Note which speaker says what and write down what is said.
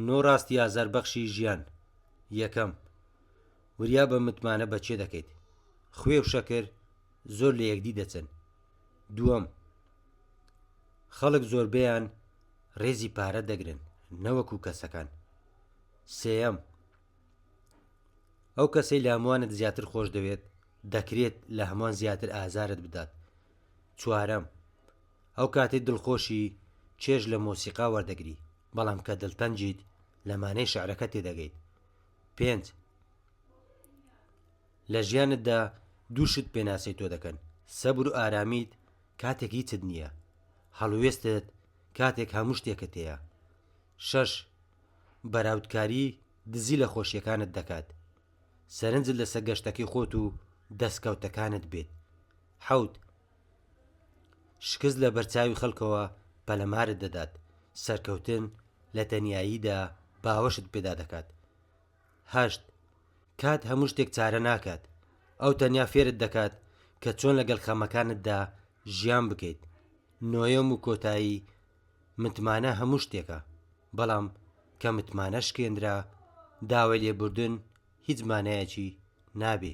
Speaker 1: نۆ ڕاستی ئازاربەخشی ژیان یەکەم، وریابە متمانە بە کێ دەکەیت، خوێ و شەکر زۆر لە یەکدی دەچن. دووەم، خەڵک زۆربەیان ڕێزی پارە دەگرن نەوەکو کەسەکان. سێیەم، ئەو کەسەی لە هەمووانت زیاتر خۆش دەوێت دەکرێت لە هەمووان زیاتر ئازارت بدات. چوارەم، ئەو کاتەی دڵخۆشی چێژ لە مۆسیقا وەردەگری، بەڵام کە دڵتەنگیت لە مانای شعرەکە تێدەگەیت. پێنج، لە ژیانتدا دوو شت پێناسەی تۆ دەکەن، سەبر و ئارامیت کاتێک هیچت نییە، هەڵوێستت کاتێک هەموو شتێکت هەیە. شەش، بەراوردکاری دزی لە خۆشییەکانت دەکات. سەرنجت لەسەر گەشتەکەی خۆت و دەستکەوتەکانت بێت. حەوت، شکست لە بەرچاوی خەڵکەوە پەلەمارت دەدات، سەرکەوتن لە تەنیاییدا باوەشت پێدا دەکات. هەشت، کات هەموو شتێک چارە ناکات، ئەو تەنیا فێرت دەکات کە چۆن لەگەڵ خەمەکانتدا ژیان بکەیت. نۆیەم و کۆتایی، متمانە هەموو شتێکە، بەڵام کە متمانە شکێنرا، داوای لێبوردن هیچ مانایەکی نابێ.